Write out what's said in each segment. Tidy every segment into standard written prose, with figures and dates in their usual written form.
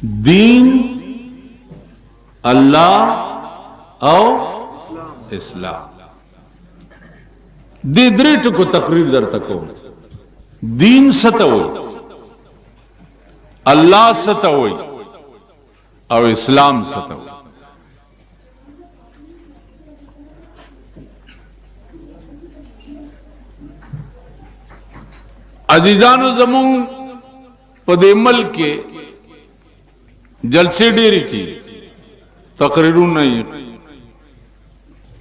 دین، الله او اسلام. دې درې ټکو تقریر درته کوم. دین څه ته وایي، الله څه ته وایي او اسلام څه ته وایي. عزیزانو، زمون په دې ملک کې جلسې ډېرې کی، تقریرونه یې،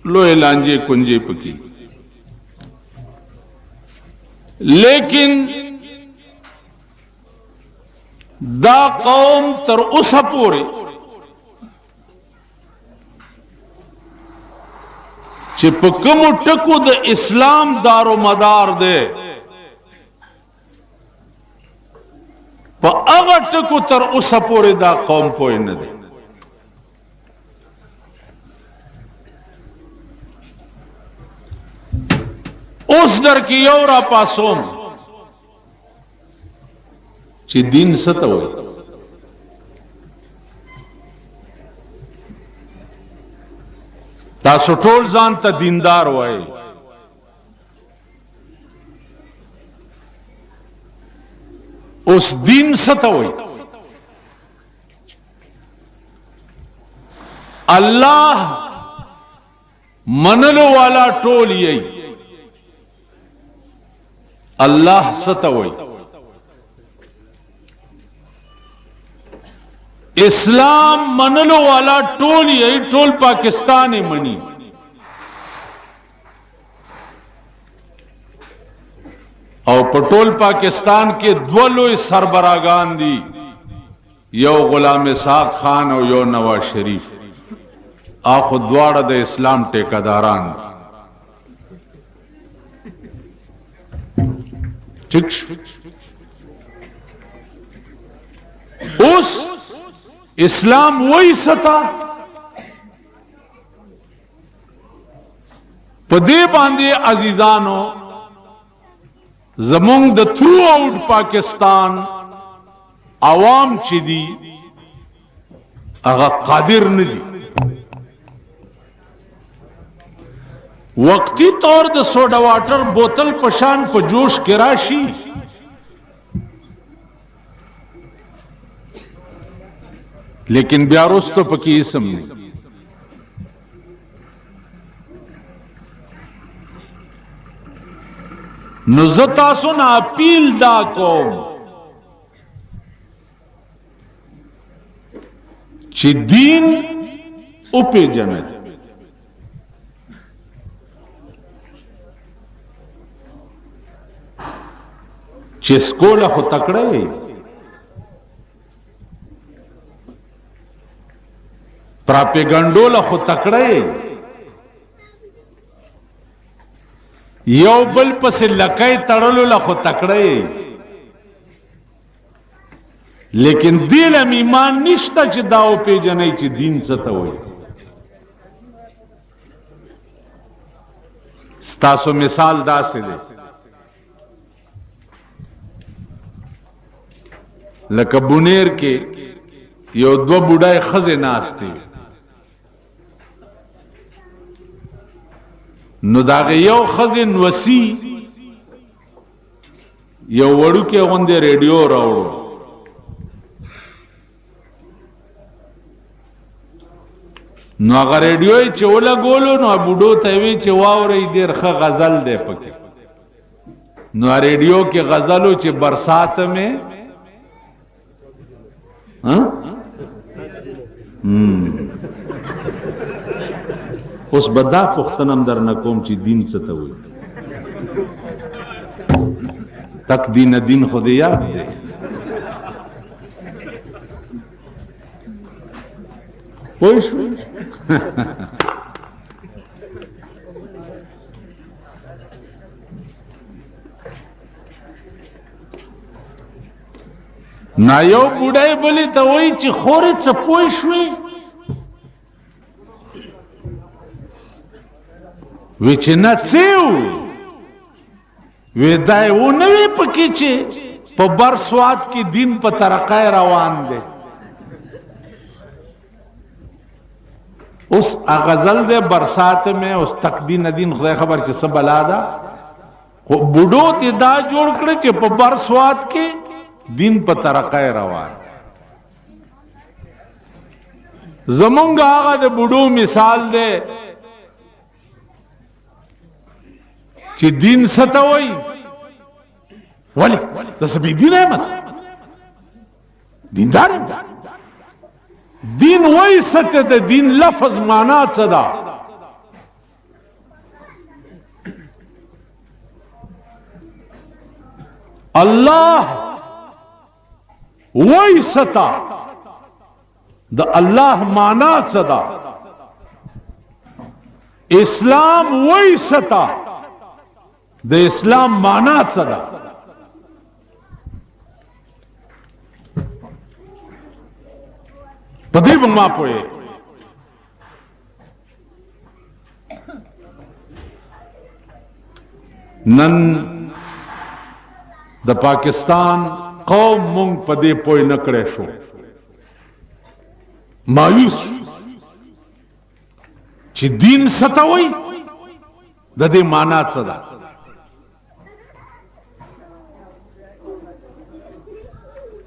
لوی لانجې کنجې پکې، لیکن دا قوم تر اوسه پورې چې په کومو ټکو د اسلام دارو مدار دی، په هغه ټکو تر اوسه پورې دا قوم پوه نه دی. اوس در کې یو را پاسوم چې دین څه ته وایي. تاسو ټول ځان ته دیندار وایي، اوس دین څه ته وایي؟ الله منلو والا ټول یی، الله څه ته وایي؟ اسلام منلو والا ټول یی، ټول پاکستان یې مني. او په ټول پاکستان کې دوه لوی سربراګان دي، یو غلام اسحاق خان او یو نواز شریف. اخو دواړه د اسلام ټیکداران دي. ټیک شو؟ اوس اسلام وای ستا په دې باندې عزیزانو، زمونږ د تھرو آؤٹ پاکستان عوام چې دي هغه قادر نه دي. وقتی طور د سوډا واټر بوتل پشان په جوش کې راشي، لیکن بیا وروسته پکې اسم نه. نو زه تاسو نه اپیل دا کوم چې دین او پیژنئ. چې سکوله خو تکړه یې، پراپیګنډو له خو تکړه یې، یو بل پسې لکۍ تړلو له خو تکړه یې، لیکن دې له ایمان نشته چې دا وپېژنئ چې دین څه ته وایي. ستاسو مثال داسې دی لکه بونیر کې یو دوه بوډای ښځې ناستې، نو د هغې یو ښځې نوسي یو وړوکی غوندې ریډیو راوړو، نو هغه ریډیو یې چې ولګولو نو بوډو ته یې وی چې واورئ، ډېر ښه غزل دی پکې. نو ریډیو کې غزلو چې برسات مې اوس به دا پوښتنه هم درنه کوم چې دین څه ته وایي. تک دین دین خو دې یاد دی. پوه شو؟ نا یو بوډای بلی ته وایي چې خورې څه پوه شوې؟ وی چې نه، څه ووی؟ وی دا یې ونه وی پکې چې په بر سوات کې دین په ترقۍ روان دی. اوس غزل دی برسات مې اوس تقدین دین خدای خبر چې څه بلا ده، خو بوډو ته دا جوړ کړ چې په برسوات کې دین په ترقۍ روان. زمونږ هغه د بوډو مثال دی چې دین څه ته وایي. ولې زه څه بې دینه یم؟ دیندار یم. دین وایي څه ته؟ د دین لفظ معنا څه ده؟ الله وایي څه ته؟ د الله معنا څه ده؟ اسلام وایي څه ته؟ د اسلام معنا څه ده؟ په دې به ما پوهېږي. نن د پاکستان قوم مونږ په دې پوه نه کړی شو، مایوس چې دین څه ته وایي، د دې معنا څه ده.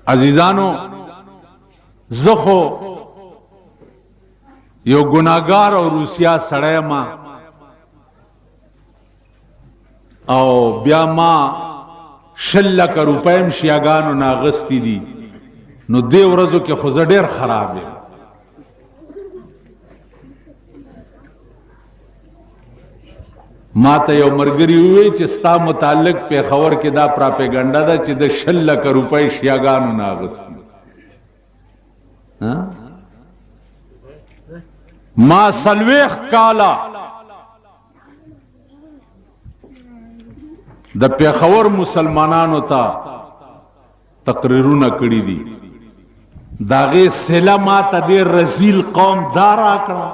عزیزانو، زه خو یو ګناهګار او روسیا سړی ما، او بیا ما 20 لکه روپۍ هم شیعهګانو نه اخیستې دي، نو دې ورځو کې خو زه ډېر خراب یم. ما ته یو مرګري وویل چې ستا متعلق پېښور کې دا پراپیګنډه ده چې د 20 لکه روپۍ شیعهګانو نه اخیستې. ما 40 کاله د پېښور مسلمانانو ته تقریرونه کړي دي. د هغې صله ما ته دې رزیل قوم دا راکړه،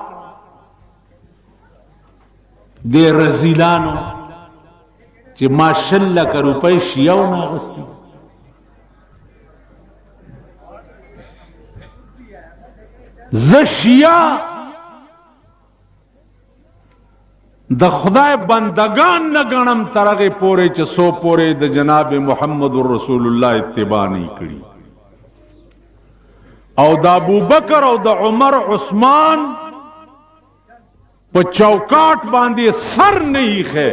دې رزیلانو چې ما 20 لکه روپۍ شیعو نه اخیستي. زه شیعه د خدای بندگان نه ګڼم تر هغې پورې چې څو پورې د جناب محمد رسول الله اتباع نه کړي، او د ابوبکر او د عمر عثمان په چوکاټ باندې سر نه ایښی،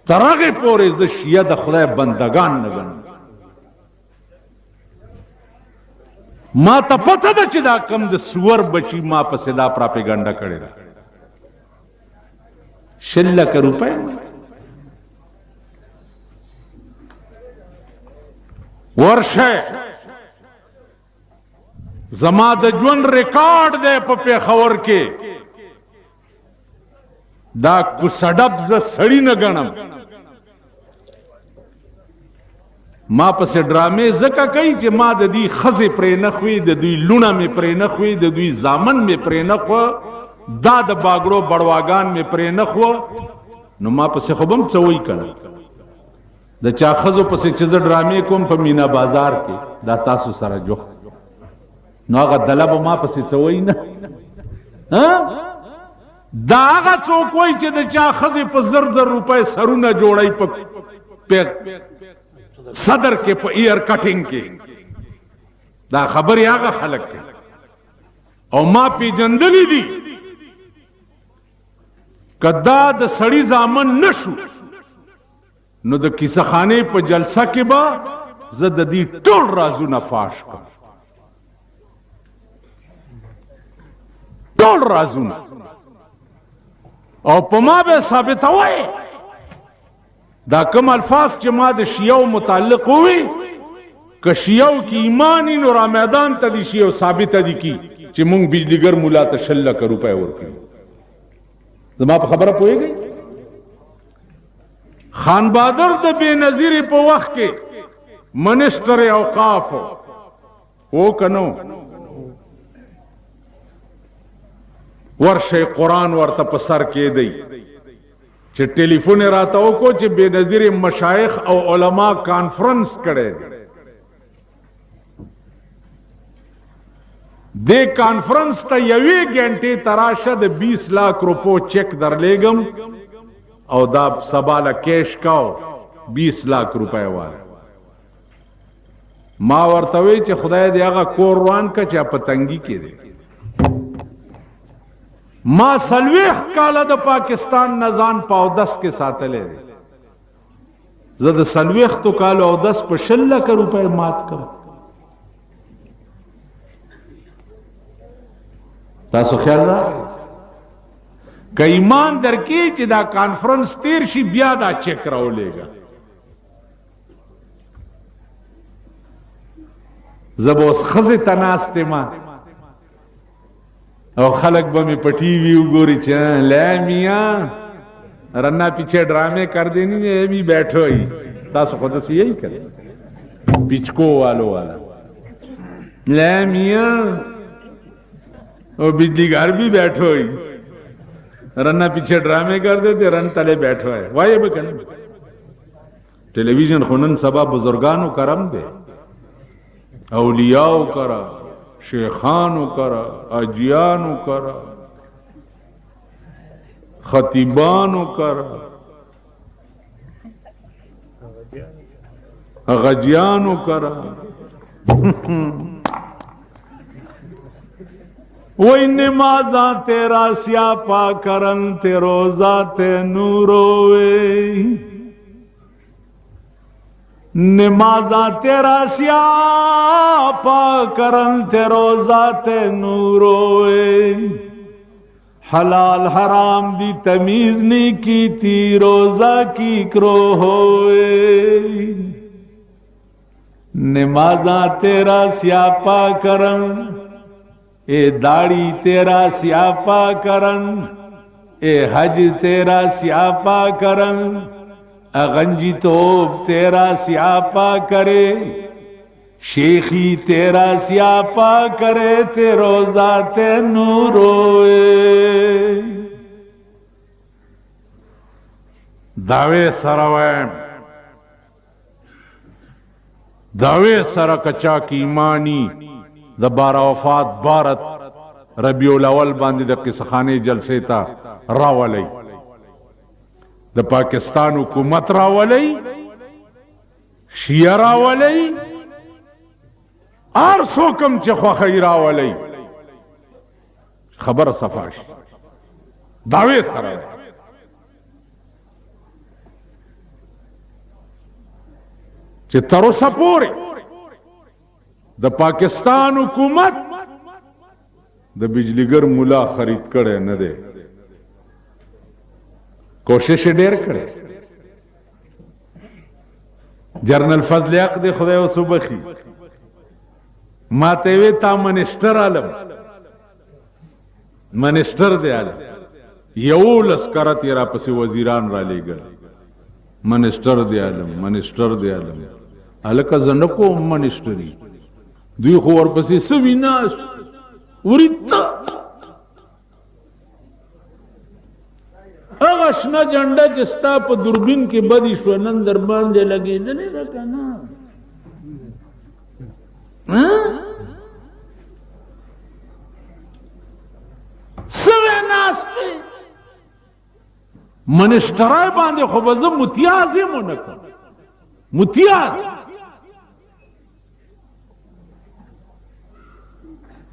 تر هغې پورې زه شیعه د خدای بندگان نه ګڼم. ما ته پته ده چې دا کم د سور بچي ما پسې دا پراپیګنډه کړې ده. 20 لکه روپۍ ورشه، زما د ژوند ریکارډ دی په پېښور کې، دا کوسډب زه سړی نه ګڼم. ما پسې ډرامې ځکه کوي چې ما د دوی ښځې پرې نه خوې، د دوی لوڼه مې پرې نه خوې، د دوی زامن مې پرې نه خوه، دا د باګړو بړواګان مې پرې نه خوه، نو ما پسې خو به هم څه وایي که نه. د چا ښځو پسې چې زه ډرامې کوم په مینا بازار کې، دا تاسو سره جوخت، نو هغه دله به ما پسې څه وایي نه. دا هغه څوک وایي چې د چا ښځې په 1000 روپۍ سرونه جوړوي په صدر کې، په ایر کټینګ کې. دا خبرې هغه خلک کوي او ما پیژندلې دي. که دا د سړي زامن نه شو نو د کیسه خانې په جلسه کې به زه د دې ټول رازونه فاش کړم، ټول رازونه، او په ما به ثابتوي. دا کوم الفاظ چې ما د شیعو متعلق ووي، که شیعو کې ایمان وي نو را میدان ته دي شي او ثابته دي کي چې مونږ بجلیګر مولا ته 20 لکه روپۍ ورکړي. زما په خبره پوهېږئ؟ خان بادر د بې نظیرې په وخت کې منسټر اوقاف و که نه؟ ورشئ قرآن ورته په سر کېدی چې ټلیفون یې راته وکړو چې بې نظیرې مشایخ او علما کانفرنس کړی دی. دې کانفرنس ته یوې ګنټې ته راشه، د 20 لاک روپو چک درلېږم او دا سبا له کیش کاو 20 لاک روپۍ واله. ما ورته وی چې خدای دې هغه کور روان که چې په تنګي کې دی. ما 40 کاله د پاکستان نه ځان په اودس کې ساتلی دی. زه د 40 کالو اودس په 20 لکه روپۍ مات کړم. تاسو خیال راغی که ایمان درکې چې دا کانفرنس تیر شي بیا دا چک راولېږه. زه به اوس ښځې ته ناست یم او خلک به مې په ټي وي وګوري چې لی میاں رنا پیچھے ډرامې کر دینی نه بھی بیٹھو ہی. تاسو خو داسې یی که نه، پیچکو والو والا لی میاں او بجلی گھر بھی بیٹھو ہی، رنا پیچھے ډرامې کر دیتے، رن تلے بیٹھو ہے. وایې به که نه؟ ټلویزیون خو نن سبا بزرګانو کرم دی، اولیاء کرا، شیخانو کرا، اجیانو کرا، خطیبانو کرا، غجیانو کرا. وای نمازاں تیرا سیاپا کرن تے روزہ تے نورو وے، نمازاں تیرا سیاپا کرن تے روزہ تے نورو وے، حلال حرام دی تمیز نہیں کی تی روزہ کی کرو ہوئے، نمازاں تیرا سیاپا کرن، اے داڑی تیرا سیاپا کرن، اے حج تیرا سیاپا کرن، اغنجی توب تیرا سیاپا کرے، شیخی تیرا سیاپا کرے، تے روزہ تے نوروئے. دعوے سره وایم، دعوے سره کچا کی ایمانی د بارا وفات 12 ربیع الاول باندې د قصخانې جلسې ته راولئ، د پاکستان حکومت راولئ، شیعه راولئ، هر څوک هم چې خوښه یې راولئ، خبره صفا شي. دعوې سره ده. چې تر اوسه پورې د پاکستان حکومت د بجلیګر مولا خرید کړی نه دی، کوشش یې ډېر کړی. جنرال فضل حق دې خدای اوس وبخښي، ما ته وی تا منسټر عالم، منسټر دی عالم، 11 کرت یې راپسې وزیران را لېږل، منسټر دی عالم، منسټر دی عالم. هلکه زه نه کوم منسټري، دوی خو ورپسې سوي ناست وریته. هغه شنه جنډه چې ستا په دوربین کې بدې شوه نن در باندې لګېدلې ده که نه؟ سوی ناست دی منسټرای باندې خو به زه متیاز یم ونه کړم، متیاز.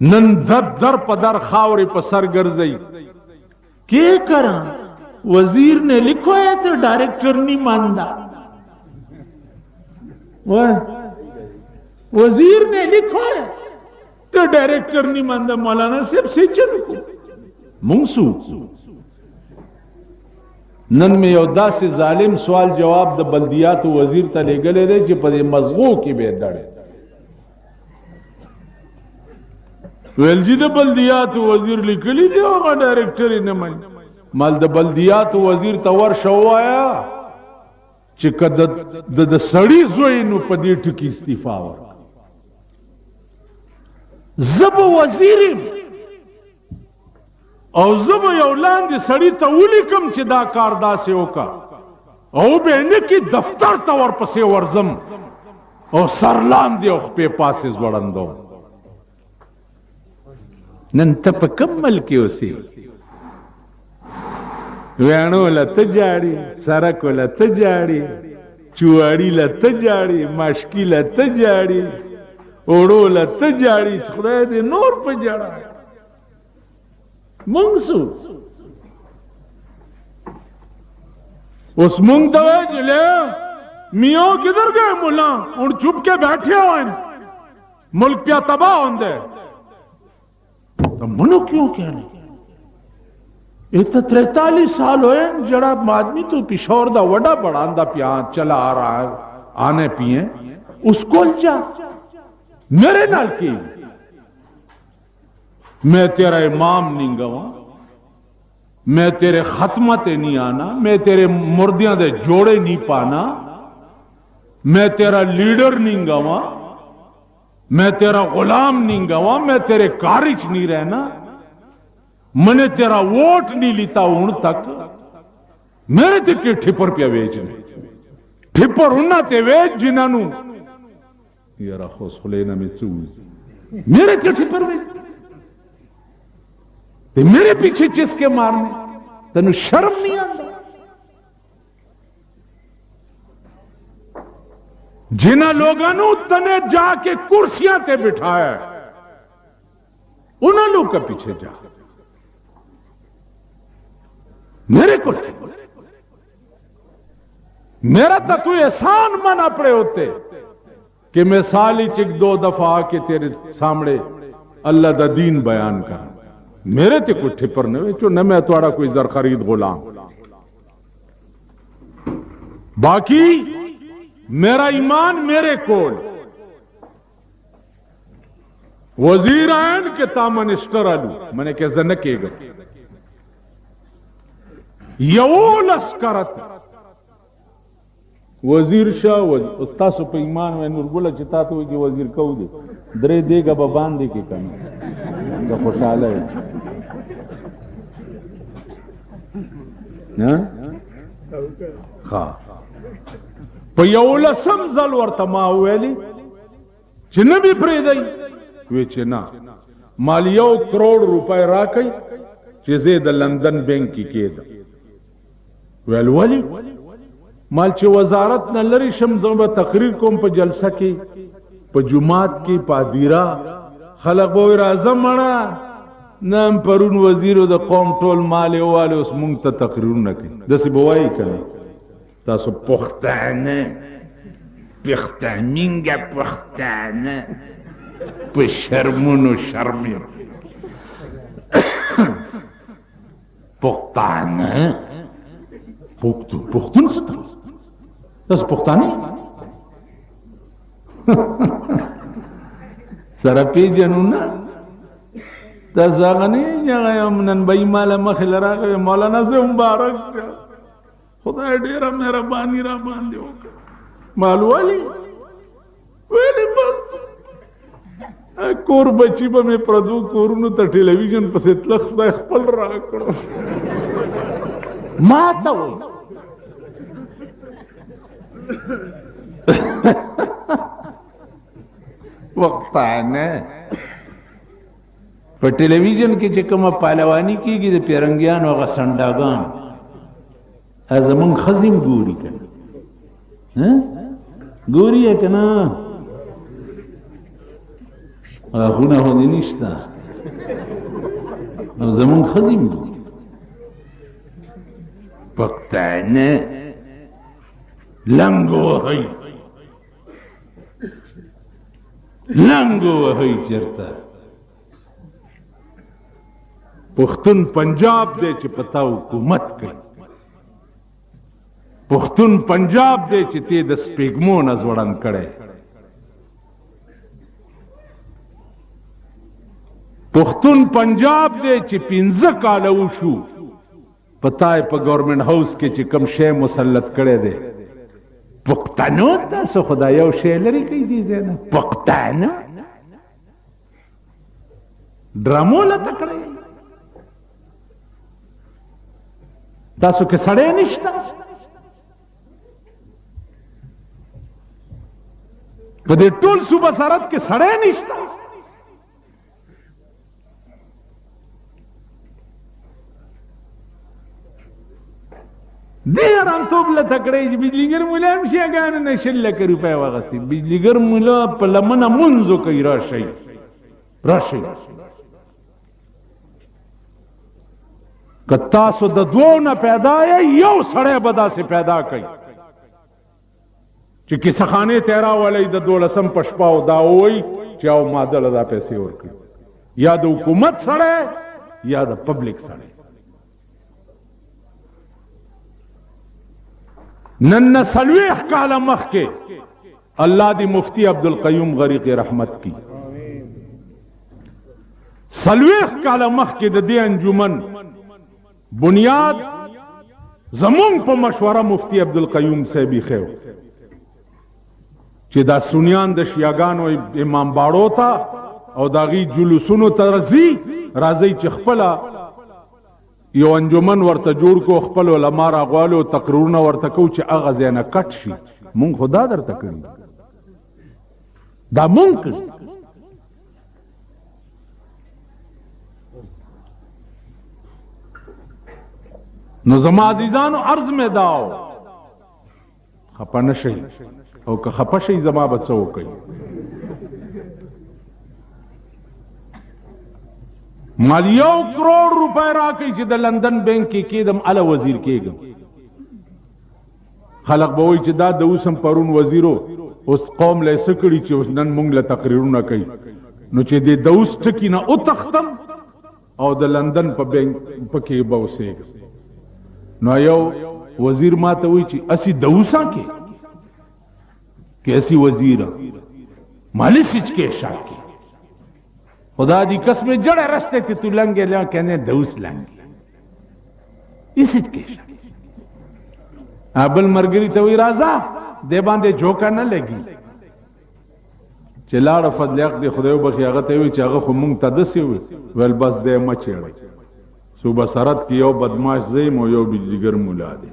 نن در په در خاورې په سر ګرځي. کې کرا وزیر نے لکھو ہے تو ڈائریکٹر نہیں ماندا، وزیر نے لکھو ہے تو ڈائریکٹر نہیں ماندا. مولانا صاحب سے چلو مونږ سو. نن مې یو داسې ظالم سوال جواب د بلدیاتو وزیر ته لېږلی دی چې په دې مزغو کې به یې دړی. ویل جي د بلدیاتو وزیر لیکلي دی، هغه ډایرکټر یې نه مني. مال د بلدیاتو وزیر ته ورشه ووایه چې که د سړي زوی نو په دې ټکي استعفا ورکړه. زه به وزیر یم او زه به یو لاندې سړي ته ولیکم چې دا کار داسې وکړه، او به نه کې دفتر ته ورپسې ورځم او سر لاندې او خپې پاسې ځوړندوم. نن ته په کوم ملک کې اوسې؟ ویاڼو له ته جاړي، سرکو له ته جاړي، چوواړي له ته جاړي، ماشکي له ته جاړي، اوړو له ته جاړي، چې خدای دې نور په جاړه. مونږ څو اوس مونږ ته وایي چې له میوں کدھر گئے ملا، ہن چپ کے بیٹھے ہوئے، ملک پیا تباہ ہوندے۔ تو منو کیوں کہنے؟ یہ تو 43 سال ہوئے جڑا آدمی تو پشور دا وڈا بڑھاندا پیا چلا آ رہا ہے، آنے پیے اس کو جا میرے نال کی، میں تیرا امام نہیں گواں، میں تیرے ختمہ تے نہیں آنا، میں تیرے مردیاں دے جوڑے نہیں پانا، میں تیرا لیڈر نہیں گواں، میں تیرا غلام نہیں گواں، میں تیرے کارچ نہیں رہنا، میں نے تیرا ووٹ نہیں لیتا ہوں تک، میرے تے کی ٹھپر پیا ویچنے، ٹھپر انہاں تے ویچ جنہاں نو یارا خوص خلینا میں چوز، میرے تے ٹھپر ویچ تے میرے پیچھے چس کے مارنے، تینوں شرم نہیں آتا؟ جنہ لوگوں نو تنے جا کے کرسیاں تے بٹھایا انہاں لوگ کا پیچھے جا، میرے کو میرا تو کوئی احسان من اپنے ہوتے کہ میں سالی چک 2 دفعہ آ کے تیرے سامنے اللہ دا دین بیان کر، میرے تے کوئی ٹھپر نہیں ویچو، نہ میں تھوڑا کوئی زر خرید غلام۔ باقی میرا ایمان میرے کول، وزیر آئین کے تا منسٹر آلو میں نے کہا نکے گا یولس کرت وزیر شاہ تاسو په ایمان وای نور ګله چې تاته وایي چې وزیر کو دی درې دیګه به باندې کې که نه که خوشحاله یې ښه. په یولسم ځل ورته ما وویلې چې نه مې پرېږدئ، وی چې نه، مال 1 کروڑ روپۍ راکړئ چې زه د لندن بینک کې کېدم. ویل ولې؟ مال چې وزارت نه لرې شم، زه به تقریر کوم په جلسه کې، په جومات کې، په ادیره، خلک به وایي راځه مړه، نن پرون وزیرو د قوم ټول مال یې ووالی، اوس مونږ ته تقریرونه کوي. داسې به وایي که نه؟ تاسو پښتانه پښتانینګه پښتانه په شرمونو شرمې پښتانه پښتون پښتون څه ته تاسو پښتانه سره پېژنو نه؟ تاسو هغه نه یئ چې هغه یو نن به یې ماله مخې له راغی مولانا صاحب مبارک شه، خدای ډېره مهرباني را باندې وکړه. مال ولې؟ ویلې بس کور بچي به مې پردو کورونو ته ټلویزیون پسې تله، خدای خپل راکړو. ما ته وایي وقتانه په ټلویزیون کې چې کومه پهلواني کېږي د پیرنګیانو هغه سنډاګان زمونږ ښځې هم ګوري که نه، ګوري یې که نه؟ غاښونه خو دې نشته، نو زمونږ ښځې هم ګوري. پښتانه لنګ وهئ، لنګ وهئ چېرته. پښتون پنجاب دی چې په تا حکومت کوي، پښتون پنجاب دی چې تی د سپېږمو نه ځوړند کړی، پښتون پنجاب دی چې 5 کاله وشو په تا یې په ګورنمنټ هاوس کې چې کوم شی مسلط کړی دی. پښتنو تاسو خو دا یو شی لرې کوئ دې ځای نه، پښتانه ډرامو له تکړه یئ، تاسو کې سړی نشته. په دې ټول صوبه سرحد کې سړی نشته. دې حرامتوب له تکړه چې بجلیګر مولا هم شیعهګانو نه 20 لکه روپۍ واخیستې. بجلیګر مولا په لمنه مونځ وکوي، راشئ راشئ. که تاسو د دوو نه پیدا یئ، یو سړی به داسې پیدا کوي چې کیسه خانې ته یې راولئ د دولسم په شپه او دا ووایي چې او ما ده له دا پیسې ورکړي، یا د حکومت سړی یا د پبلک سړی. نن نه 40 کاله مخکې الله دې مفتی عبدالقیوم غریق رحمت کی، 40 کاله مخکې د دې انجمن بنیاد زمونږ په مشوره مفتی عبدالقیوم صاحب ایښی و چې دا سنیان د شیعهګانو امام باړو ته او د هغوی جلوسونو ته راځي، راځئ چې خپله یو انجمن ورته جوړ کړو، خپل علما راغواړو، تقریرونه ورته کوو چې هغه ځای نه کټ شي. مونږ خو دا درته کړي، دا مونږ کړي. نو زما عزیزانو عرض مې داو، خپه نه شئ، او که خپه شئ زما به څه وکړئ؟ مال 1 کروڑ روپۍ راکړئ چې د لندن بانک کې کېدم، هله وزیر کېږم. خلک به وایي چې دا د اوس هم پرون وزیر و، اوس قوم له یې څه کړي چې اوس نن مونږ له تقریرونه کوي. نو چې د دوس ټکي نه وتښتم او د لندن په بانک پکې به اوسېږم. نو یو وزیر ما ته وایي چې اسی دوسا کې کې اسی وزیر مالی سچ کې شاک کې، خدا دی قسم جڑے رستے تے تو لنگے لیا کہنے دوس لنگے اسچ کې شاک. ابل مرګری ته وی راځه دې باندې جوکا نه لګي. چې لاړه فضل حق دې خدای وبخښي، هغه ته وی چې هغه خو مونږ ته داسې وي، ویل بس دی مه چېړئ. صوبه سرحد کې یو بدماش زه یم او یو بجلیګر مولا دی،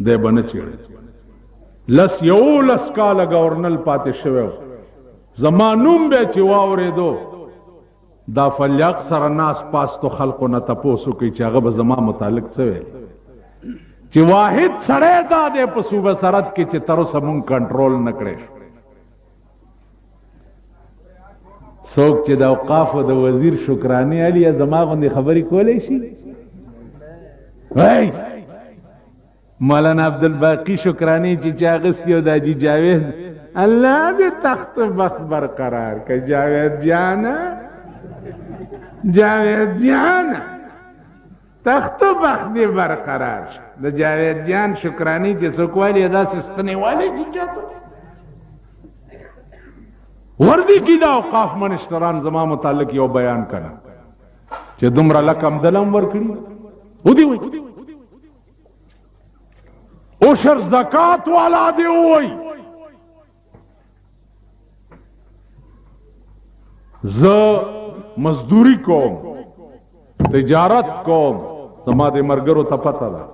دی به نه چېړئ. 11 کاله گورنل پاتې شوی و، زما نوم به چې واورېدو دا فلیاق سره ناس پاستو خلقو نه تپوس وکړي چې هغه به زما متعلق څه ویل، چې واحد سړی دا دی په صوبه سرحد کې چې تر اوسه مونږ کنټرول نه کړی شو. څوک چې د اوقافو د وزیر شکرانې علي زما غوندې خبرې کولی شي؟ وای مولانا عبدالباقي شکرانې چې چا اخیستې او د حاجي جاوید، الله دې تخت بخت برقرار که جاوید جانه، جاوید جانه تخت بخت دې برقرار شه. د جاوید جان شکرانې چې څوک والي داسې ستنې والي چې چاته وردی کی. دا اوقاف منشتران زما متعلق یو بیان کړه چې دومره لکم دلم ورکړي ودی وای، عشر زکات والا دی وای. زه مزدوری کوم، تجارت کوم، زما د مرګرو ته پته ده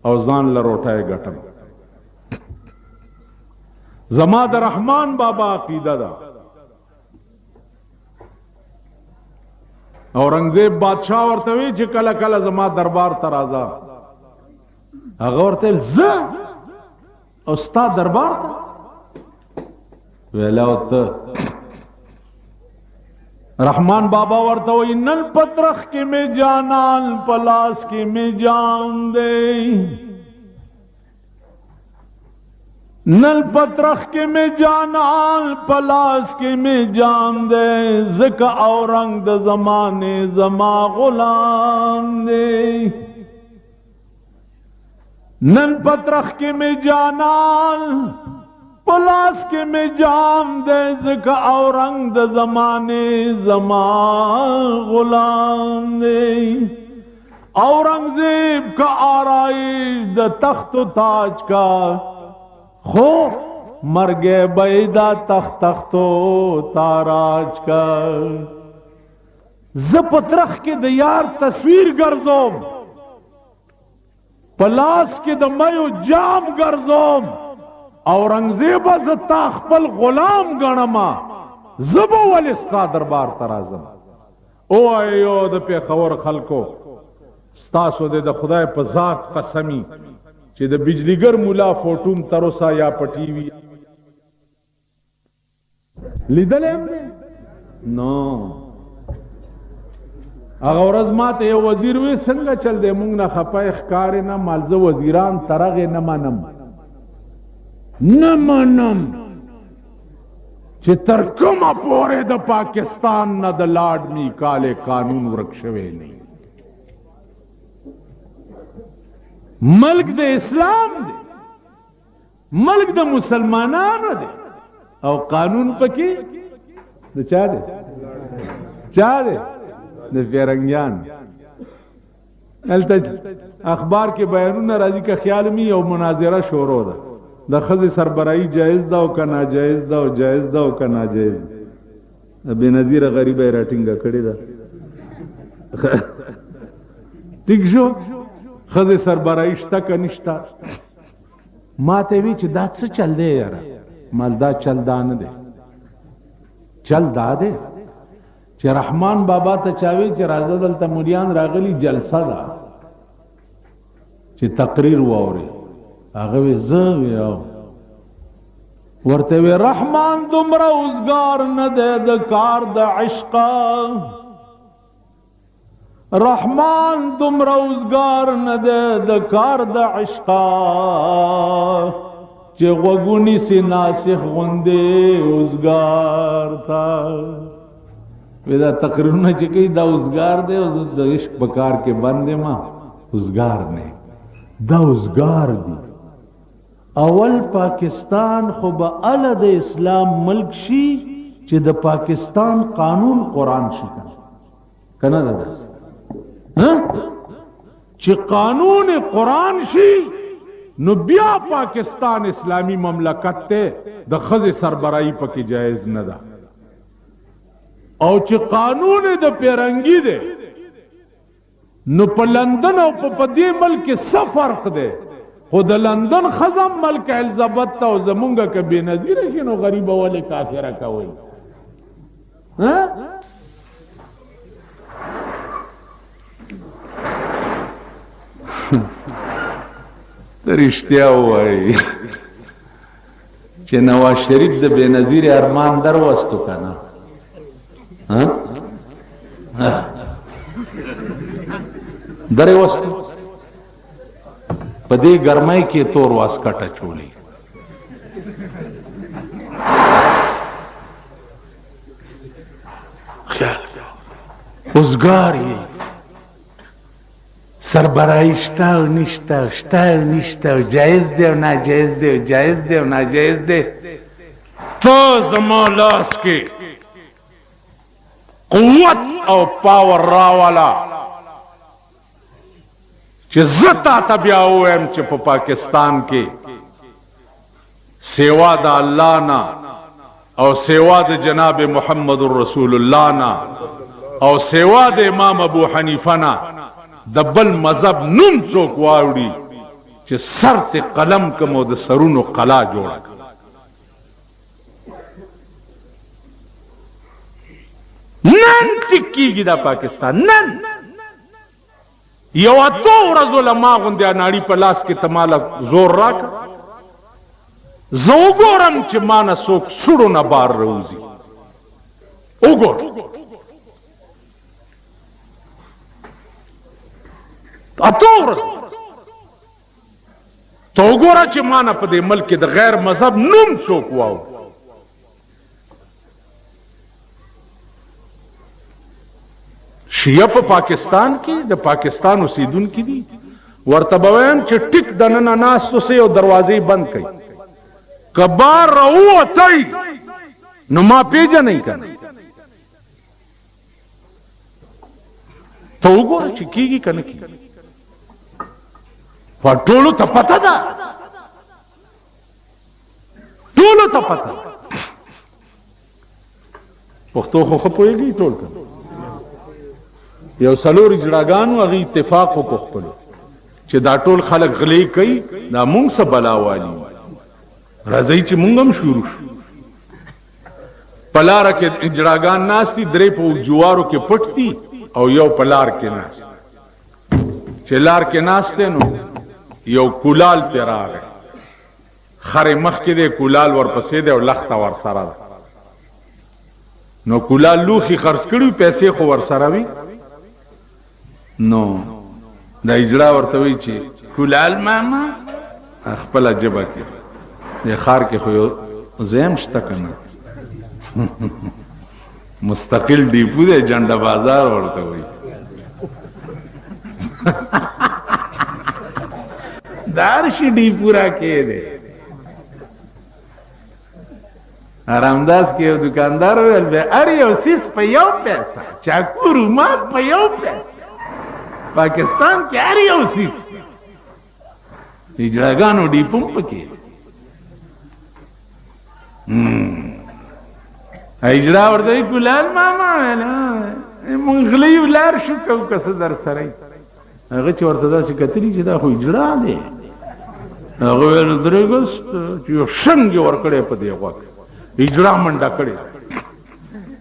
او ځان له روټۍ ګټم. زما د رحمان بابا عقیده ده. اورنګزیب بادشاہ ورته وی چې کله کله زما دربار ته راځه. هغه ورته ویل زه او ستا دربار ته؟ ویل او ته. رحمان بابا ورته وایي نن په ترخ کې مې جانان، په لاس کې مې جام دی، نن په ترخ کې مې جانان، په لاس کې مې جام دی، ځکه اورنګ د زمانې زما غلام دی. نن په ترخ کې مې جانان، په لاس کې مې جام دی، ځکه اورنګ د زمانې زما غلام دی. اورنګزیب کا آرائش د تخت و تاج کا، خو مرګ بیدا تخت تختو تاراج کا. زه په ترخ کې د یار تصویر ګرځوم، په لاس کې د میو جام ګرځوم، اورنګزیبه زه تا خپل غلام ګڼم، زه به ولې ستا دربار ته راځم؟ ووایو د پېښور خلکو، ستاسو دې د خدای په ذات قسمي چې د بجلیګر مولا فوټو هم تر اوسه یا په ټي وي لیدلی هم دی نو. هغه ورځ ماته یو وزیر وی څنګه چل دی مونږ نه خپه ښکارې نه مال زه وزیران تر هغې نه منم نه منم چې تر کومه پورې د پاکستان نه د لارډ میکالې قانون ورک شوی نه. ملک د اسلام دی، ملک د مسلمانانو دی، او قانون پکې د چا دی؟ چا دی؟ د پیرنګیان. هلته اخبار کې بیانونه راځي که خیال می یو مناظره شروع ده، د ښځې سربراهي جایز ده او که ناجایز ده، او جایز ده او که ناجایز ده. بېنظیره غریبه یې راټینګه کړې ده. ټیک شو، ښځې سربراهي شته که نشته؟ ما ته وی چې دا څه چل دی یاره؟ مال دا چل دا نه دی، چل دا دی چې رحمان بابا ته چاوي چې راځه دلته مریان راغلي جلسه ده چې تقریر واوري. هغه وی زه وی ورته وی رحمان دومره اوزګار نه دی د کار د عشقه، رحمان دومره اوزګار نه دی د کار د عشقه چې غوږونی سي ناسخ غوندې اوزګار ته. وی دا تقریرونه چې کوي دا اوزګار دی، او زه د عشق په کار کې بند یم، اوزګار نه، دا اوزګار دی. اول پاکستان خو به اله د اسلام ملک شي چې د پاکستان قانون قرآن شي، که نه ده داسې؟ چې قانون قرآن شي نو بیا پاکستان اسلامی مملکت ته د ښځې سربراهي پکې جایز نه ده. او چې قانون د پیرنګي دی نو په لندن او په دې ملک کې څه فرق دی؟ خو د لندن ښځه ملک الزبت ته او زمونږ که بېنظیره شي نو غریبه ولې کافره کوئ؟ ته رښتیا ووایي چې نواز شریف د بېنظیر ارمان در وستو که نه؟ درې وستو په دې ګرمۍ کې تور واسکټ اچولی. خیال اوزګار یې، سربراهي شته او نشته، شته او نشته، او جایز دی او ناجایز دی، او جایز دی او ناجایز دی. ته زما لاس کې قوت او پاور راواله چې زه تا ته بیا ووایم چې په پاکستان کې سیوا د الله نه او سیوا د جناب محمد رسول الله نه او سیوا د امام ابو حنیفه نه د بل مذهب نوم څوک واوړي چې سر ته قلم کم او د سرونو قلا جوړه کړم. نن ټیک کیږي دا پاکستان. نن یو اتو ورځو له ما غوندې اناړي په لاس کې ته ماله زور راکړه، زه وګورم چې ما نه څوک سوړو نه بار راوځي. وګورم اتو ورځو ته وګوره چې ما نه په دې ملک کې د غیر مذهب نوم څوک واوري. شیعه په پاکستان کې د پاکستان اوسېدونکي دي، ورته به وایم چې ټیک دننه ناست اوسئ او دروازې بند کړئ، که بار راووتئ نو ما پېژنئ که نه. ته وګوره چې کېږي که نه کېږي. خو ټولو ته پته ده، ټولو ته پته ده. پښتو خو ښه پوهېږئ ټول که نه؟ یو څلور اجړاګانو هغې اتفاق وکړو خپلو چې دا ټول خلک غلې کوي، دا مونږ څه بلا والي، راځئ چې مونږ هم شروع شو. په لاره کې اجړاګان ناست دي، درې په جوارو کې پټ دي او یو په لار کې ناست. چې لار کې ناست دی نو یو کولال پرې راغی، خر یې مخکې دی، کولال ورپسې دی او لښته ورسره ده. نو کولال لوښي خرڅ کړي، پیسې خو ورسره وي. نو دا اجړا ورته وایي چې کولال ماما، خپله ژبه کې دې ښار کې خو یو ځای هم شته که نه، مستقل ډیپو دی، جنډه بازار ورته وایي. د هر شي ډیپو راکې دی. آرامداس کې یو دکاندار ویل به هر یو څیز په یو پیسه، چاکو رومال په یو پیسه، پاکستان کې هر یو څیز اجراګانو ډیپو هم پکې. اجرا ورته وایي ګلال ماما، مونږ غله یو، لار شو کوو که څه در سره. هغه چې ورته داسې کتلي چې دا خو اجرا دی، هغه ویل درېږست چې یو شنګ یې ورکړی په دې غوږ، اجرا منډه کړې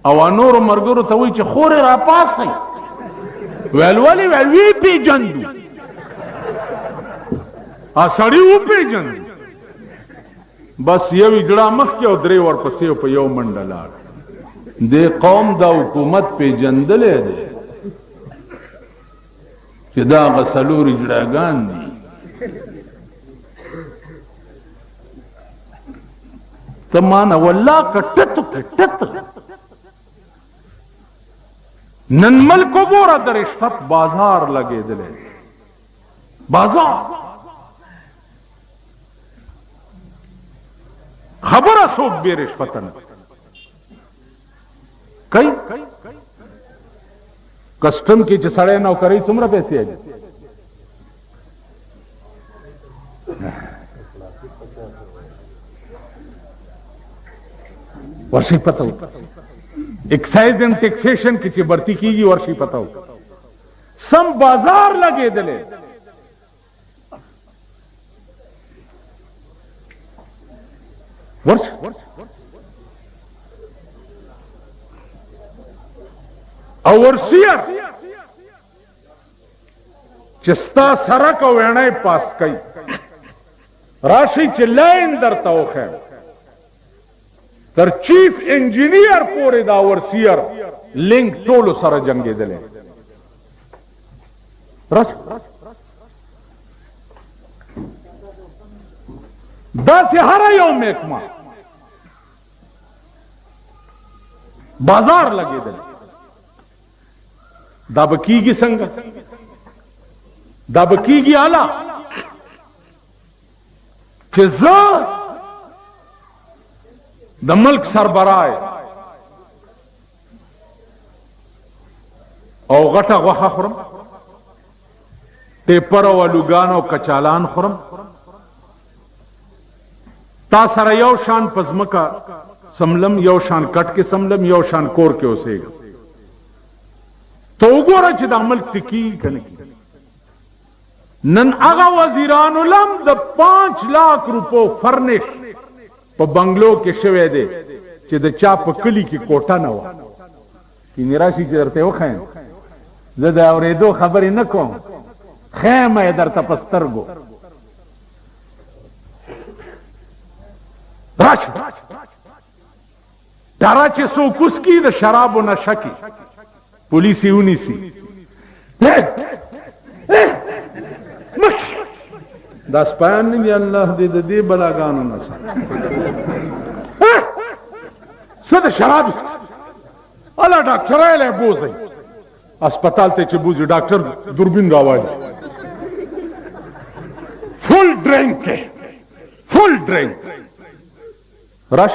او نورو ملګرو ته وایي چې خورې راپاڅئ. ویل ولې؟ ویل ویې پېژندو، سړي وپېژندو. بس یو اجرا مخکې او درې ورپسې په یو منډه لاړ. دې قوم دا حکومت پېژندلی دی چې دا هغه څلور اجراګان دي. ته مانه والله که ټت که ټت نن ملک وګوره، د رشوت بازار لګېدلی بازار. خبره څوک بې رشوته نه کوي. کسټم کې چې سړی نوکرۍ څومره پیسې اخلي؟ ورشي پته وکړه. ایکسایز اینډ ټیکسیشن کې چې برتی کیږي ورشي پته وکړه. سم بازار لګېدلی. ورشه او ورسیر چې ستا سرک او ویڼی پاس کوي، راشي چې لاین درته وښیم، تر چیف انجینیر پورې دا ورسیر لینک ټولو سره جنګېدلی. راشه داسې هره یو محکمه بازار لګېدلی. دا به کیږي څنګه؟ دا به کیږي اعلی چې زه د ملک سربراه او غټه غوښه خورم، ټیپر او الوګان او کچالان خورم، تا سره یو شان په ځمکه سملم، یو شان کټ کې سملم، یو شان کور کې اوسېږم. ته وګوره چې دا ملک ټکیږي که نه کیږي. نن هغه وزیرانو لم د 5 لاک روپو فرنش په بنگلو کې شوی دی چې د چا په کلي کې کوټه نه وه. کینې راشي چې درته وښایم، زه د اورېدو خبرې نه کوم، خیمه یې درته په سترګو. راشه ډاره چې څوک وڅکي د شرابو نشه کې پولیس یې ونیسي. دا سپیان نه دي، الله دې د دې بلاګانو نه ساتي. څه د شراب الا ډاکټر یې له بوځئ هسپتال ته، چې بوځي ډاکټر دوربین راوالي، فول ډرینک، فول ډرینک. رش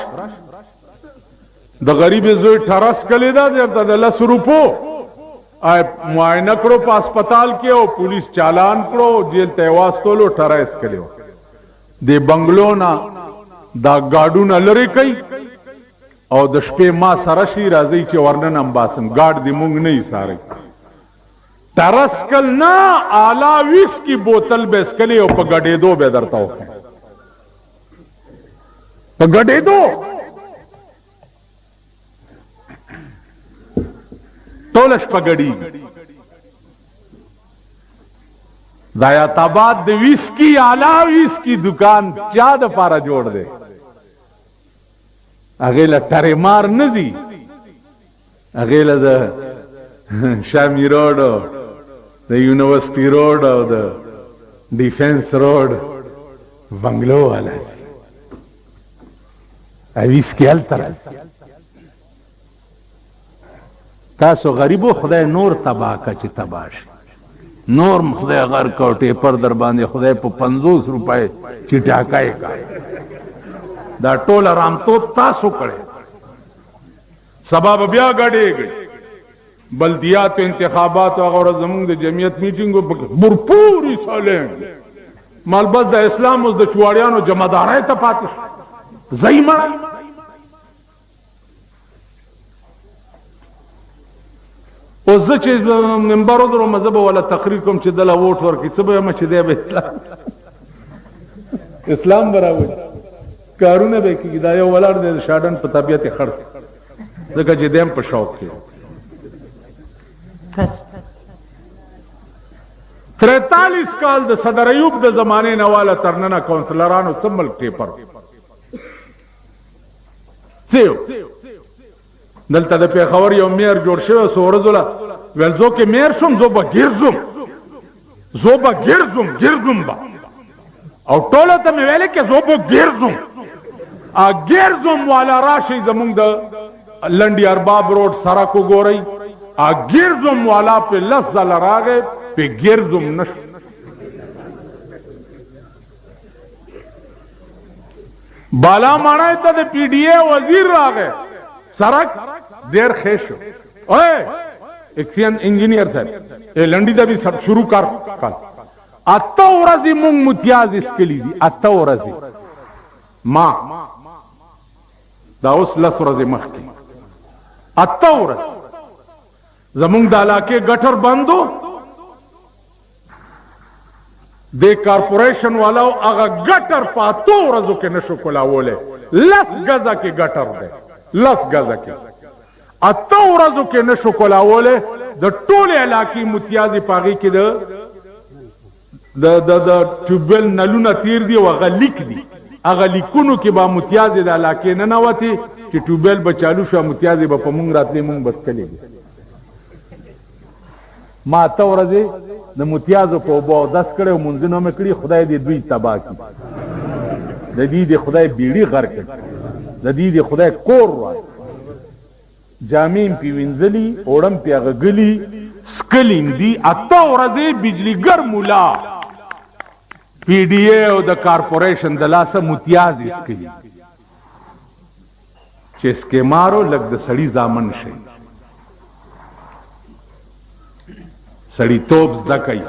د غریب زوی ټرس کلی دا درته د 10 روپو معاینه کړو په هسپتال کې او پولیس چالان کړو، جیل ته واستولو، ټرس کلی. د بنگلو نه دا گاډونه لرې کوي او د شپې ما سره شي، راځي چې ورننه هم باسم، ګاډ دې مونږ نه ایسارئ. ټرس کل نه اعلی ویسکي بوتل به څکلی او په ګډېدو به درته وښیم، په ګډېدو ټوله شپه ګډېږي. د حیات آباد د ویسکی اعلی ویسکی دکان چا د پاره جوړ دی؟ هغې له ټرې مار نه ځي، هغې له د شامی روډ او د یونیورسټي روډ او د ډیفنس روډ بنګلو والا ځي. ویسکی هلته راځي. تاسو غریبو خدای نور تباه که چې تباه شي، نور خدای غرق او ټیپر در باندې خدای په 50 روپۍ چټاکای کا. دا ټول آرامتوب تاسو کړی. سبا به بیا ګډېږئ. بلدیات انتخابات هغه ورځ زمونږ د جمعیت میټینګ پکې بھرپور حصه لیں. مال بس د اسلام اوس د چواړیانو جمعدارۍ ته پاتې شو. ځئ مړه. اوس زه چې منبر ودروم، زه به وله تقریر کوم چې دله ووټ ورکړي. څه به وایم چې دی به اسلام به راولي، کارونه به کېږي. دا یو ولاړ دی د شاډن په طبیعت یې خړ دی، ځکه چې دی هم په شوق کې. 43 کال د صدر ایوب د زمانې نه واله تر ننه کونسلرانو څه ملک ټیپر څه یو. دلته د پېښور یو میر جوړ شوی څو ورځو له ویل زه کې میر شوم، زه به ګرځم، زه به ګرځم، ګرځم به. او ټولو ته مې ویلې کې زه به ګرځم. ګرځم والا راشئ زمونږ د لنډي ارباب روډ سړک وګورئ. ګرځم والا په 10 ځله راغی، په ګرځم نه شو. بالا ماڼۍ ته د پي ډي ای وزیر راغی، سړک ډېر ښه شو. اوئ ایکسین انجینیر صاحب، لنډي ته به سب شروع کر. کال 8 ورځې مونږ متیاز اسکلي دي، 8 ورځې. ما دا اوس 10 ورځې مخکې 8 ورځې زمونږ د علاقې ګټر بندو، د کارپوریشن والاو هغه ګټر په 8 ورځو کې نشو کولاولی. 10 ګزه کې ګټر دی، 10 ګزه کې 8 ورځو کې نشو کولاولی. د ټولې علاقې متیازې په هغې کې د د د د ټیوبویل نلونه تیر دي او هغه لیک دي. هغه لیکونو کې به متیازې د علاقې ننوتې چې ټیوبویل به چالو شو، متیازې به په مونږ راتلې، مونږ به څکلې دي. ما 8 ورځې د متیازو په اوبو اودس کړی او مونځونه مې کړي. خدای دې دوی تباه کړي، د دې دې خدای بیړي غرق کړي، د دې دې خدای کور وران. جامې مې پې وینځلي، اوړه مې پې هغه ګلي څکلي مې دي. 8 ورځې بجلیګر مولا پي ډي ای او د کارپوریشن د لاسه متیازې څکلي چې سکیمارو لږ د سړي زامن شي، سړی توب زده کوي.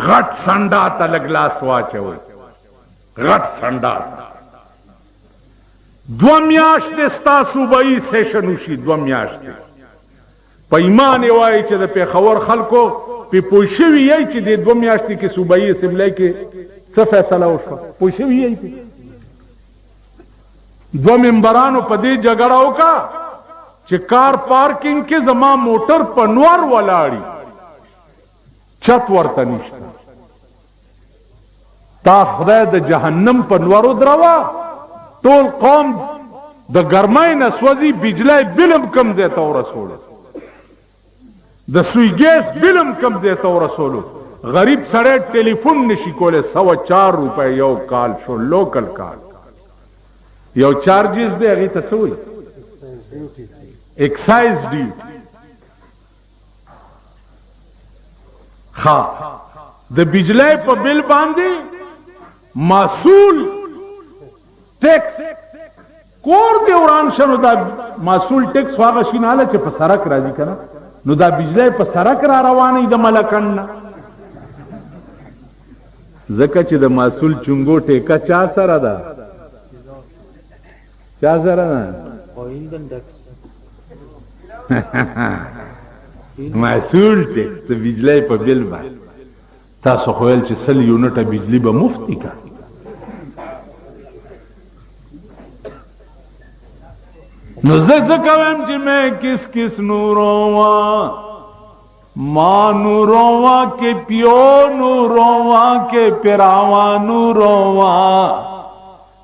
غټ سنډا ته لږ لاس واچوي، غټ سنډا ته. 2 میاشتې ستا صوبایي سیشن وشي، 2 میاشتې. په ایمان یې وایي چې د پېښور خلکو پې پوه شوي یئ چې دې 2 میاشتې کې صوبایي اسمبلۍ کې څه فیصله وشوه؟ پوه شوي یئ پې؟ 2 ممبرانو په دې جګړه وکړه چې کار پارکینګ کې زما موټر په نور ولاړي، چت ورته نشته. تا خدای د جهنم په نور ودروه، ټول قوم د ګرمۍ نه سوځي، بجلی بل هم کم ځای ته ورسولو، د سوی ګیس بل هم کم ځای ته ورسولو. غریب سړی ټلیفون نشي کولی. 104 روپۍ یو کال شو، لوکل کال یو چارجز دی، هغې ته څه وایي؟ ایکسایز ډیوټي. ښه، د بجلی په بل باندې محصول ټیکس، کور دې وران شه نو دا محصول ټیکس خو هغه شي نه هله چې په سړک راځي که نه، نو دا بجلی په سړک را روانه د ملکن نه، ځکه چې د محصول چونګو ټیکه چا سره ده؟ چا سره ده؟ محصول ټیکس د بجلی په بل باندې. تاسو خو ویل چې 100 یونټه بجلی به مفتي کا. نو زه ځکه وایم چې مې کس کس نورو وا. ਮਾਂ ਨੂੰ ਰੋਵਾਂ ਕਿ ਪਿਓ ਨੂੰ ਰੋਵਾਂ ਕਿ ਭਰਾਵਾਂ ਨੂੰ ਰੋਵਾਂ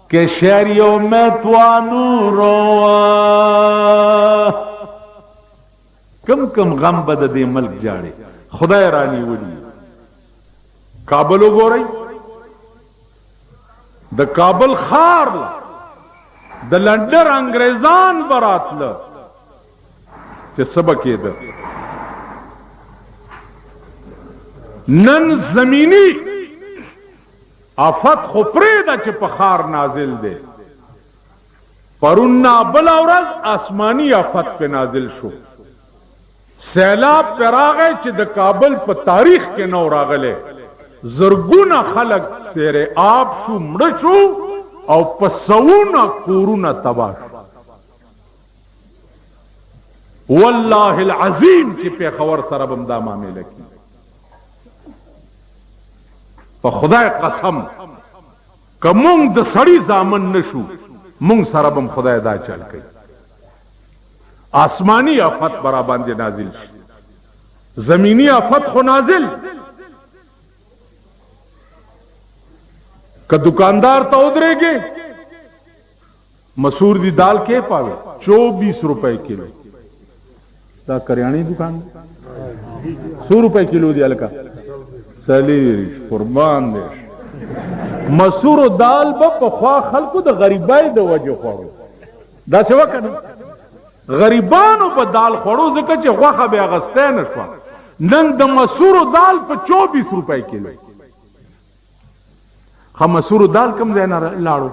ਕਿ ਸ਼ਹਿਰੀਓ ਮੈਂ ਤੁਹਾਨੂੰ ਰੋਵਾਂ। کم کم غم به د دې ملک جاړي، خدای رانیولي. کابل وګورئ، د کابل ښار له د لنډر انګریزان به راتله چې څه به کېده. نن زمینی آفت خو پرېږده چې په ښار نازل دی، پرون نه بله ورځ آسماني آفت پې نازل شو. سیلاب پې راغی چې د کابل په تاریخ کې نه و راغلی. زرګونه خلک سیر آب شو، مړه شو او په سوونه کورونه تباه شو. والله العظیم چې پېښور سره به هم دا معامله کېږي. په خدای قسم که مونږ د سړي زامن نه شو، مونږ سره به هم خدای دا چل کوي. آسماني آفت به راباندې نازل شي، زمیني آفت خو نازل. که دکاندار ته ودرېږې، مسور دی دال کې پاوې 24 روپے کلو. دا کریانې دکان دی، 100 روپے کلو دی. هلکه څلېرویشت، قربان دی. مسور دال به پخوا خلکو د غریبۍ د وجې خوړو، داسې وه که نه؟ غریبانو به دال خوړو ځکه چې غوښه به یې اخیستی نه شوه. نن د مسورو دال په 24 روپۍ کیلو. ښه مسورو دال کوم ځای نه لاړو؟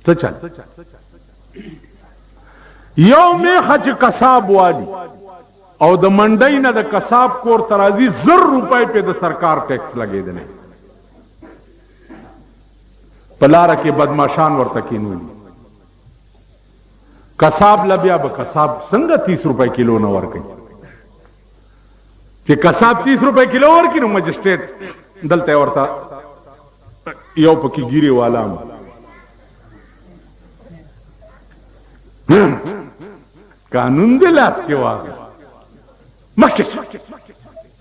څه چل؟ یو میخه چې قصاب والي او د منډۍ نه د قصاب کور ته راځي، 1000 روپۍ پې د سرکار ټیکس لګېدلی. په لاره کې بدماشان ورته کېنولي. قصاب له بیا به قصاب څنګه 30 روپۍ کیلو نه ورکوي؟ چې قصاب 30 روپۍ کیلو ورکړي نو مجسټریټ دلته ورته یو پکې ګیرې والا قانون دې لاس کې واخیست. مخکې شه،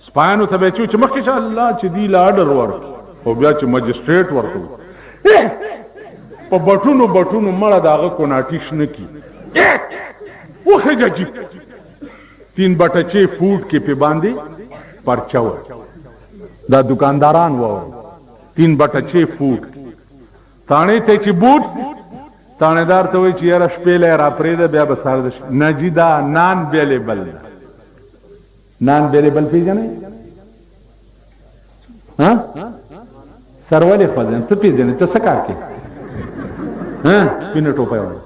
سپایانو ته به یې چې مخکې شه، الله چې دی له آرډر ورکړي. او بیا چې مجسټریټ ورته په بټونو بټونو مړه د هغه کوناټي شنه کړي. وخېژه جیب 3.6 فوټ کې پې باندې پرچه وه. دا دکانداران واورئ، 3.6 فوټ تاڼې ته چې بوت، تاڼېدار ته وایي چې یاره شپې له یې راپرېږده بیا به سهار د نه جي، دا نان بیلېبل ده. نان بیلېبل پېژنئ؟ ها سر ولې خوځې؟ ته پېژنې؟ ته څه کار کوې؟ ها سپینه ټوپۍ والا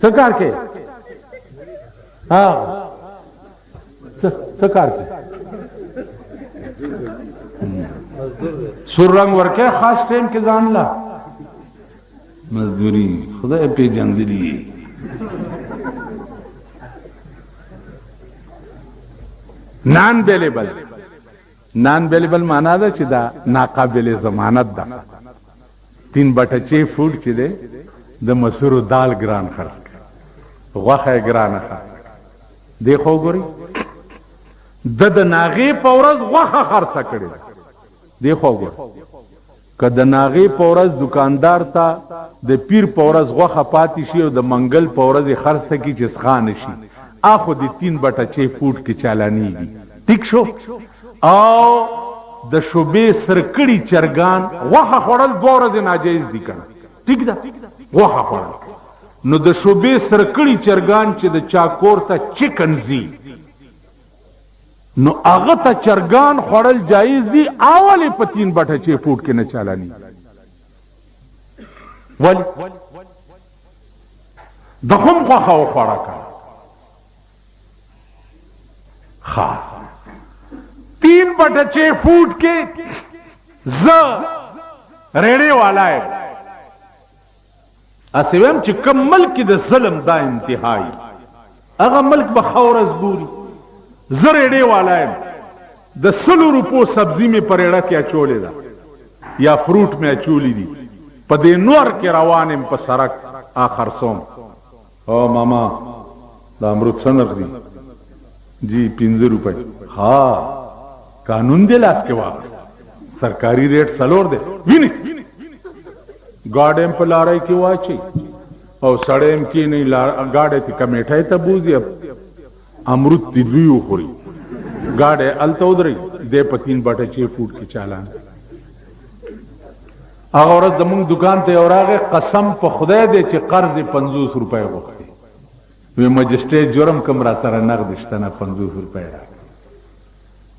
څه کار کوې؟ ها څه کار کوې؟ سور رنګ ورکې خاص ټایم کې ځان له مزدوري خدای پېژندلي. نان بیلیبل، نان بیلیبل معنا ده چې دا ناقابل ضمانت ده. 3.6 فوټ چې دی د مسورو دال ګران خرڅ کړ، غوښه یې ګرانه خرڅ کړه. دې خو وګورئ، ده د ناغې په ورځ غوښه خرڅه کړې ده. دې خو وګورئ، که د ناغې په ورځ دکاندار ته د پیر په ورځ غوښه پاتې شي او د منګل په ورځ یې خرڅه کړي چې څښا نه شي، اخو د 3.6 فوټ کې چالانیږي. ټیک شو؟ او د شوبې سره کړي چرګان غوښه خوړل 2 ورځې ناجایز دي که نه؟ ټیک ده؟ غوښه خوړل نو د شوبې سره کړي چرګان چې د چا کور ته چکن ځي نو هغه ته چرګان خوړل جایز دي، اول یې په 3.6 فوټ کې نه چالانیږي. ولې؟ د هم غوښه وخوړه که ښه 3.6 فوټ کې زه ریړې والا یم. هسې وایم چې کوم ملک کې د ظلم دا انتها وي هغه ملک به ښه ورځ ګوري. زه ریړې والا یم، د 100 روپو سبزي مې په ریړه کې اچولې ده یا فروټ مې اچولي دي، په دې نور کې روان یم په سړک آ خرڅوم. او ماما دا امرود څه نرخ دي؟ جی 5 روپۍ. ها قانون دې لاس کې واخیست، سرکاري ریټ 4 دی، ویني ګاډی هم په لارۍ کې واچوي او سړی هم کښېنوي، ګاډی ترې کمېټۍ ته بوځي، امرود ترې دوی وخوري، ګاډی هلته ودروي، دی په 3.6 فوټ کې چالان. هغه ورځ زمونږ دکان ته یو راغی، قسم په خدای دی چې قرض یې 50 روپۍ غوښتې. وی مجسټریټ جرم کم را سره نغد شته نه، 50 روپۍ راکړه.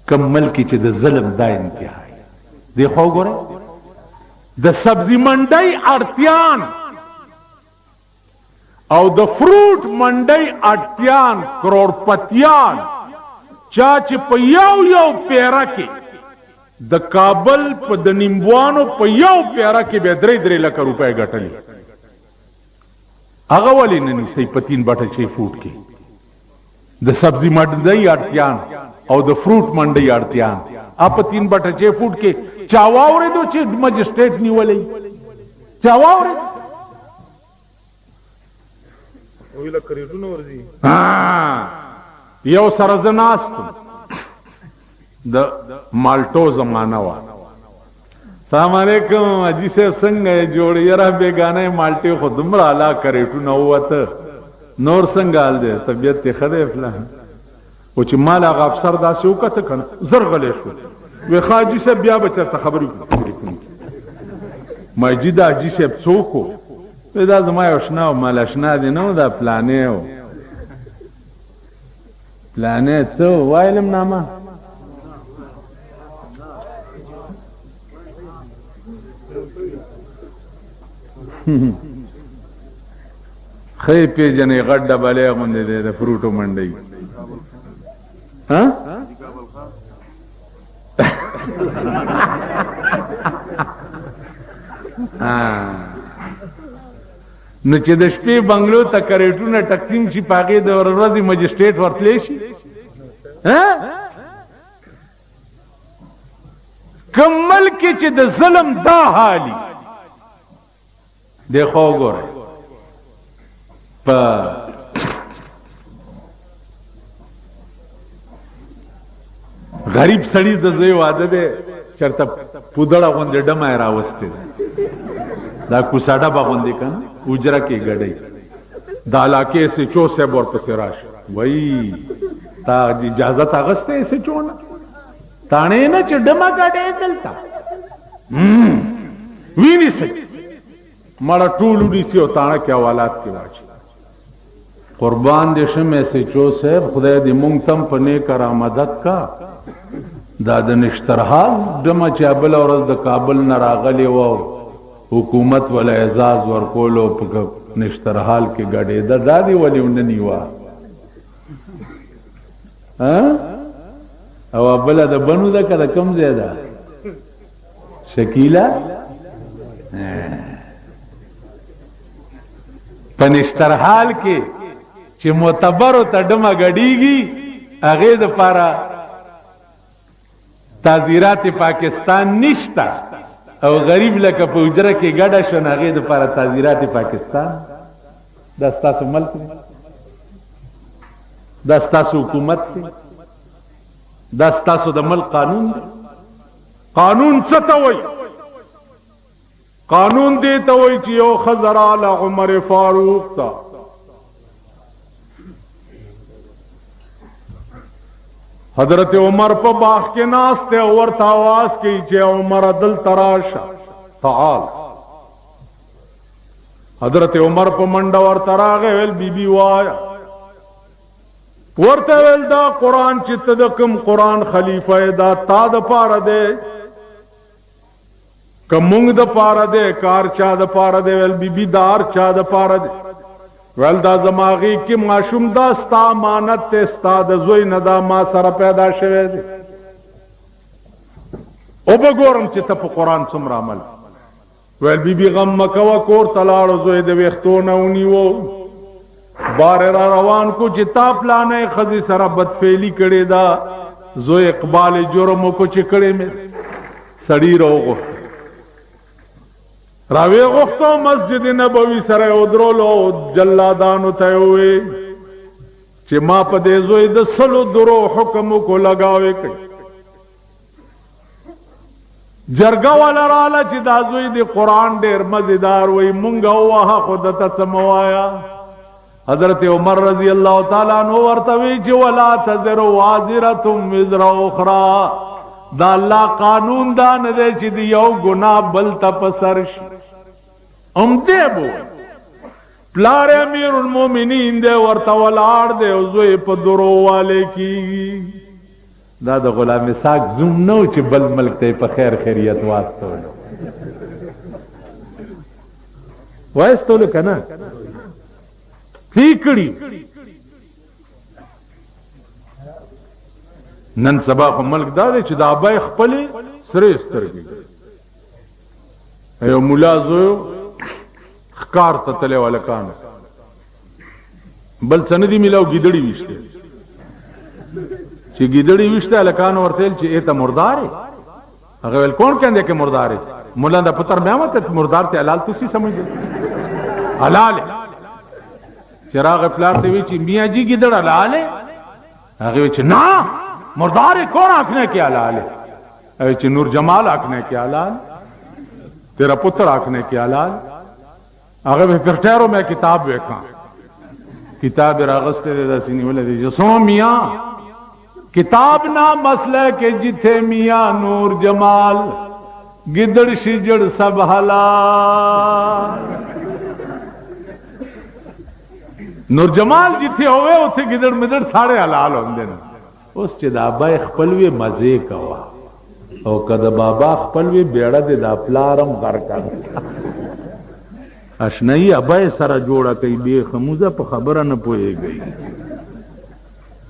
کم ملک چې د ظلم دا انتها دی. خو وګورئ د سبزی منډۍ اړتیان او د فروټ منډۍ اړتیان کروڑپتیان چا چې په یو یو پیره کې د کابل په د نیمبوانو په یو پیره کې به 3-3 لکه روپۍ ګټلې، هغه ولې نه نیسئ په 3.6 فوټ کې؟ د سبزی منډۍ اړتیان او د فروټ منډۍ اړتیان په 3.6 فوټ کې چا واورېدو چې مجسټریټ نیولی؟ چا واورېد؟ یو سره زه ناست وم، د مالټو زمانه وه. سلام علیکم حاجي صاحب، څنګه یې جوړ؟ یاره بېګانه مالټې خو دومره اعلی کریټونه ووته، نور څنګه حال دی، طبیعت دې ښه دی فلان. خو چې ما له هغه افسر داسې وکته که نه، زر غلی شو. وی ښه حاجي صاحب بیا به چېرته خبرې وکړو. ما جي دا حاجي صاحب څوک و؟ وی دا زما یو اشنا و. مال اشنا دې نه و، دا پلانی و. پلانی څه و؟ وایلم نامه ښه یې پېژنئ، غټ ډبلی غوندې دی د فروټو منډۍ. ها نو چې د شپې بنګلو ته کریټونه تقسیم شي، په هغې د ورځې مجسټریټ ورتلی شي؟ کوم ملک کې چې د ظلم دا حالي دی. خو وګورئ په غریب سړي د زوی واده دی، چېرته پودړه غوندې ډمه یې راوستې ده، دا کوسه ډبه غوندې که نه حجره کې ګډوي. د علاقې ایس ایچ او صاحب ورپسې راشي، وایي تا اجازت اخیستی ایس ایچ او نه، تاڼې نه چې ډمه ګډې دلته وینیسئ، مړه ټول ونیسي او تاڼه کې حوالات کې واچي. قربان دې شم ایس ایچ او صاحب، خدای دې مونږ تم په نیکه را مدد کا. دا د نشترحال ډمه چې بله ورځ د کابل نه راغلې وه، حکومت ولا اعزاز ورکولو په نشترحال کې ګډېده، دا دې ولې ونه نیوه؟ او بله د بنو ده که د کوم ځای ده؟ شکیله په نشترحال کې چې معتبرو ته ډمه ګډېږي، هغې دپاره تعزیرات پاکستان نشته، او غریب لکه په حجره کې ګډه شو، نو هغې دپاره تعزیرات پاکستان. دا ستاسو ملک دی، دا ستاسو حکومت دی، دا ستاسو د ملک قانون دی. قانون څه ته وایي؟ قانون دې ته وایي چې یو ښځه راله عمر فاروق ته، حضرت عمر په باغ کې ناست دی او ورته اواز کوي چې عمر دلته راشه، تعال. حضرت عمر په منډه ورته راغی، ویل بی بی وایه. ورته ویل دا قرآن چې ته د کوم قرآن خلیفه یې، دا تا دپاره دی که مونږ دپاره دی، کار چا دپاره دی؟ ویل بی بی دا هر چا دپاره دی. ویل دا زما غېږ کې ماشوم دا ستا امانت دی، ستا د زوی نه دا ما سره پیدا شوی دی، وبه ګورم چې ته په قرآن څومره عمل. ویل بی بی غم مه کوه. کور ته لاړو، زوی د ویښتو نه ونیو، بار را روان کو چې تا پلانې ښځې سره بدفعلي کړې ده. زوی اقبال جرم وکړو چې کړې مې. سړي راوغوښت، راوی غوښتو، مسجد نبوي سره ودرولو، جلادانو ته ووی چې ما په دې زوی د سلو درو حکم وکړو، لګاوې کوي. جرګه والا راله چې دا زوی د قرآن ډېر مزیدار وایي، مونږ ووهه خو ده ته څه مه وایه. حضرت عمر رضی الله تعالی عنہ ورته وی چې ولا تزر وازرة وزر اخرى، دا الله قانون دا نه دی چې د یو ګناه بل ته په سر شي. هم دی به پلار امیر المؤمنین دی ورته ولاړ دی او زوی په درو والې کېږي. دا د غلام اسحاق زوم نه و چې بل ملک ته یې په خیر خیریت واستولو، واستولو که نه څه کړي. نن سبا خو ملک دا دی چې د ابای خپلې سرې سترګې. یو ملا زوی ښکار ته تللی و، هلکانو بل څه نه دي میلاو، ګیدړې ویشتې. چې ګیدړې ویشته، هلکانو ورته ویل چې ای ته مردار یې. هغه ویل کون کہندے کہ مردار ہے؟ ملا دا پتر میں آمد مردار تے حلال تسی سمجھ دے حلال ہے. چراغ پلار تے وی چې میاں جی گدڑ حلال ہے؟ هغه وی چې نا مردار ہے، کون آکھنے کے حلال ہے؟ هغه چې نور جمال آکھنے کے حلال، تیرا پتر آکھنے کے حلال. هغه به پھر ٹھہرو میں کتاب ویکھاں. کتاب راغستے دے دسی نیولے دی سو میاں کتاب نہ مسئلہ کہ جتھے میاں نور جمال گدڑ شجڑ سب حلال. نور جمال جتھے ہوئے اتھے گدڑ مدڑ سارے حلال ہوندے نا. اس چې دا ابای خپل وی مزه کوا او که د بابا خپل وی بیړه دې دا پلارم غرق کړ. اشنایی ابای سره جوړه کوي، بې خموزه په خبره نه پوهېږي.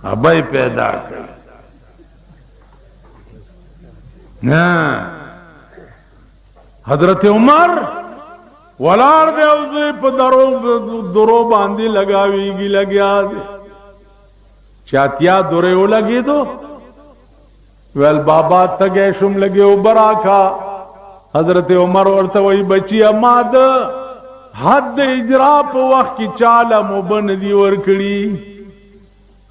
ابای پیدا کړ. نه حضرت عمر ولاړ دی او زوی په درو باندې لګاویږي لګیا دی. چې اتیا درې ولګېدو، ویل بابا تږی شوم لږې اوبه راکړه. حضرت عمر ورته وایي بچیه ما د حد د اجرا په وخت کې چاله مې اوبه نه دي ورکړي،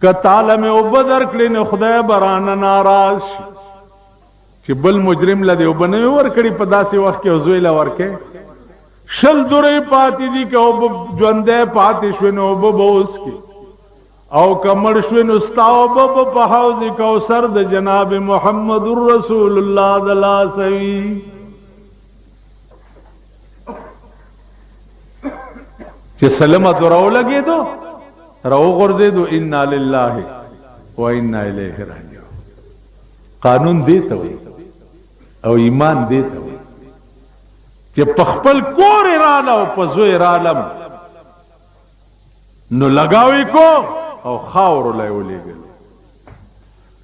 که تاله مې اوبه درکړې نو خدای به رانه ناراض شي. چې بل مجرم له دې اوبه نه وي ورکړي په داسې وخت کې او زوی له ورکې. شل درې پاتې دي، که اوبه ژوندی پاتې شوې نو اوبه به وڅکې، او که مړ شوې نو ستا اوبه به په حوض کوثر د جناب محمد رسول الله د لاسه وي. چې سلمه دوره ولګېدو راوغورځېدو، انا لله و انا الیه راجعون. قانون دې ته وایي او ایمان دې ته وایي چې په خپل کور یې راله او په زوی رالم نو لګاوي کو او خاورو له یې ولېږلو.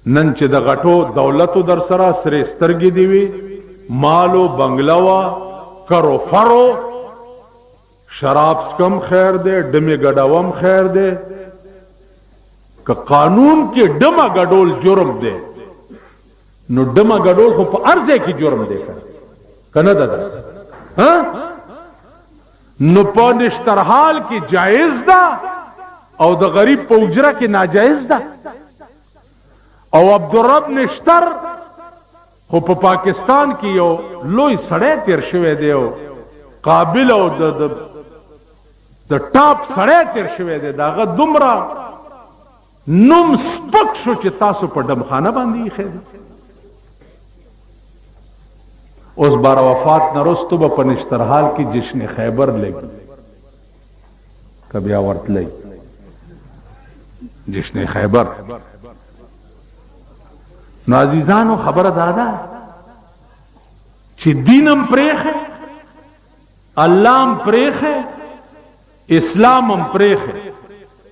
نن چې د غټو دولتو در سره سرې سترګې دي وي، مالو بنګله وه، کرو فرو، شراب څکم خیر دی، ډمې ګډوم خیر دی. که قانون کې ډمه ګډول جرم دی نو ډمه ګډول خو په هر ځای کې جرم دی که نه ده؟ نو په نشترحال کې جایز ده او د غریب په اجره کې ناجایز ده. او عبدالرب نشتر خو په پاکستان کې یو لوی سړی تیر شوی دی او قابل او د ټاپ سړی تیر شوی دی. د هغه دومره نوم سپک شو چې تاسو په ډمخانه باندې ایښی دی. اوس بار وفات نه وروسته به په نشترحال کې جشن خیبر لګي، که بیا ورتلی جشن خیبر. نو عزیزانو خبره دا ده چې دین هم پرېښی، الله هم پرېښی، اسلام هم پرېښی،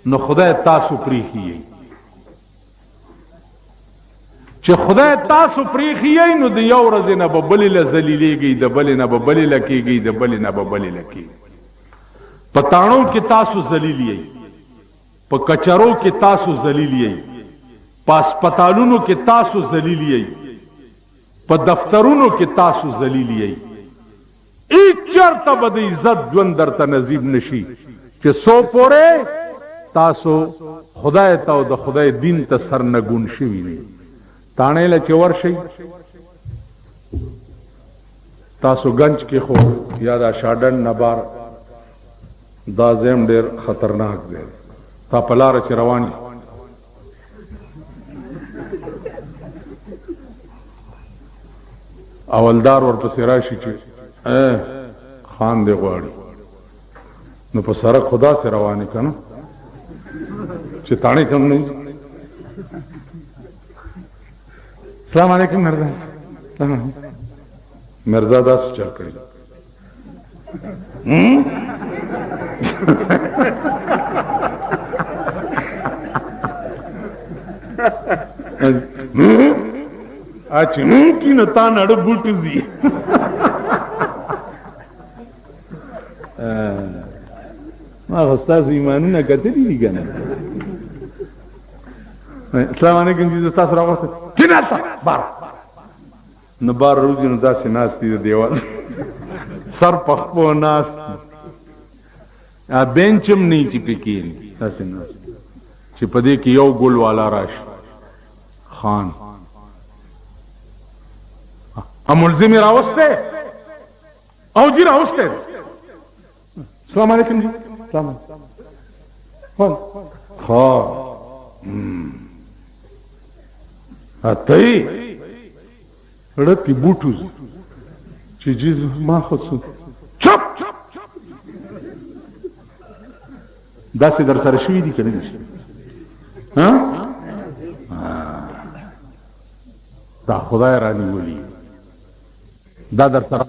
نو خدای تاسو پرېښي یئ. چې خدای تاسو پرېښي یئ نو د یو ورځې نه به بلې له ذلیلېږئ، د بلې نه به بلې له کېږئ، د بلې نه به بلې له کېږئ. په تاڼو کې تاسو ذلیل یئ، په کچرو کې تاسو ذلیل یئ، په هسپتالونو کې تاسو ذلیل یئ، په دفترونو کې تاسو ذلیل یئ. هیڅ چېرته به د عزت ژوند درته نصیب نشي چې څو پورې تاسو خدای ته او د خدای دین ته سرنګون شوي نه تاڼې له چې ورشئ تاسو ګنج کې خو یا دا شاډن نه بار دا ځای هم ډېر خطرناک ځای دی. تا په لاره چې روان یې اولدار ورپسې راشي چې خان دی غواړي، نو په سړک خو داسې روان یې که نه چې تاڼې ته هم نه ځي. السلام علیکم مرزا. مرزا داسې چل کړی. اچ کی نو تا نړ بوټ زی. ما خو ستاسو ایمانونه کتلي دي که نه. السلام علیکم جی، زه تاسو راغوښتم. کښېنه هلته بار. نو بار روزي نو داسې ناست دي، د دیوال سر په خپو ناست دي، بینچ هم نه چې پې کښېني، داسې ناست چې په دې کې یو ګل والا راشي. خان ملزم یې راوستی او جی راوستی. السلام علیکم جی. السلام علیکم. ښه ته یې ړتې بوټو چې جی ما خو څه چپ داسې در سره شوي دي که نه دي شوي؟ ها دا خدای رانیولي دا در سره